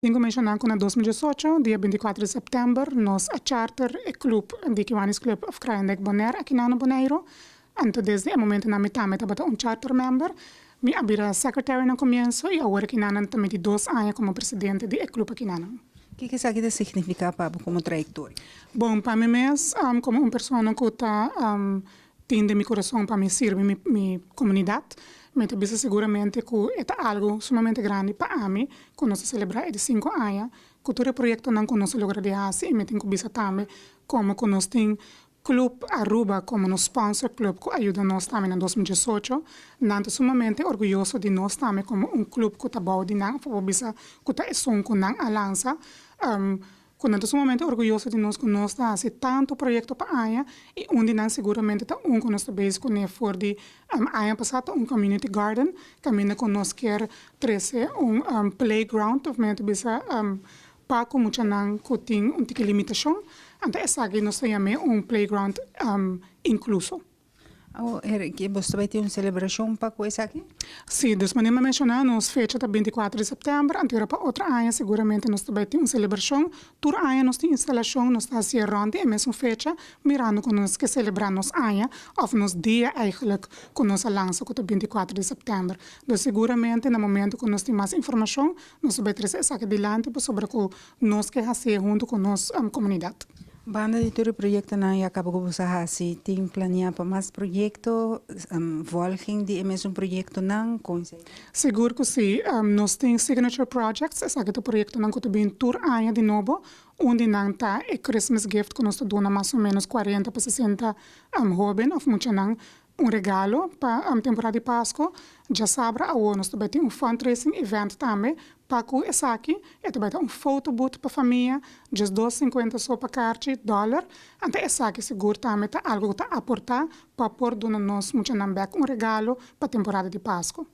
Tin ku menshoná ku na 2018, dia 24 di sèptèmber, nos a charter e klup di Kiwanis Club of Kralendijk Bonaire aki na Boneiru. Anto desde e momentonan mi tambe tabata un charter member. Mi a bira secretary na komienso i awor aki nan ta mi di 2 aña komo presidente di e klup aki nan. Kiko esaki ta signifiká pa bo komo trayektoria? Bon, pa mi mes, komo un persona ku ta tin den mi kurason pa mi sirbi mi komunidat, mi ta bisa seguramente ku e ta algu sumamente grandi pa ami ku nos a selebrá e di 5 aña, ku tur e proyektonan ku nos a logra di hasi. I mi tin ku bisa tambe komo ku nos tin Club Aruba komo nos sponsor club ku a yuda nos tambe na 2018. Nan ta sumamente orguyoso di nos tambe komo un klup ku ta bou di nan, òf bisa ku ta esun ku nan a lansa. Ku nan ta sumamente orguyoso di nos ku nos ta hasi tantu proyekto pa aña, i un di nan seguramente ta un ku nos ta bezig kuné for di aña pasá, ta un community garden, kaminda ku nos kier trese un playground, òf mi ta bisa pa ku muchanan ku tin un tiki limitashon. Anto esaki nos ta yam'é un playground inkluso. Oh, bo ta tin un selebrashon pa ku esaki? Si, dus manera mi a menshoná, nos fecha ta 24 di sèptèmber, anto pa otro aña seguramente nos ta tin un selebrashon. Tur aña nos tin instalashon, nos ta hasi rònt e mesun fecha, mirando ku nos ke selebrá nos aña, òf nos dia eigenlijk ku nos a lansa, ku ta 24 di sèptèmber. Dus seguramente na momento ku nos tin mas informashon, nos ta trese esaki dilanti sobre ku nos ke hasi huntu ku nos komunidat. Banda di tur proyektonan ya kaba ku bo a hasi, tin planiá pa mas proyekto, volging di e mesun proyektonan, kon esei? Sigur ku si, nos tin signature projects, esaki ta proyektonan ku ta bin tur aña di nobo. Un di nan ta e Christmas gift ku nos ta duna mas o ménos 40 pa 60 hóben òf muchanan un regalo pa temporada di Pasku. Djasabra awor nos tambe tin un fundraising event tambe pa ku esaki, e tambe un photo booth pa famia, 12,50 so pa karchi, dòler. Anto esaki sigur tambe ta algu ku ta aportá pa por duna nos muchanan bèk un regalo pa temporada di Pasku.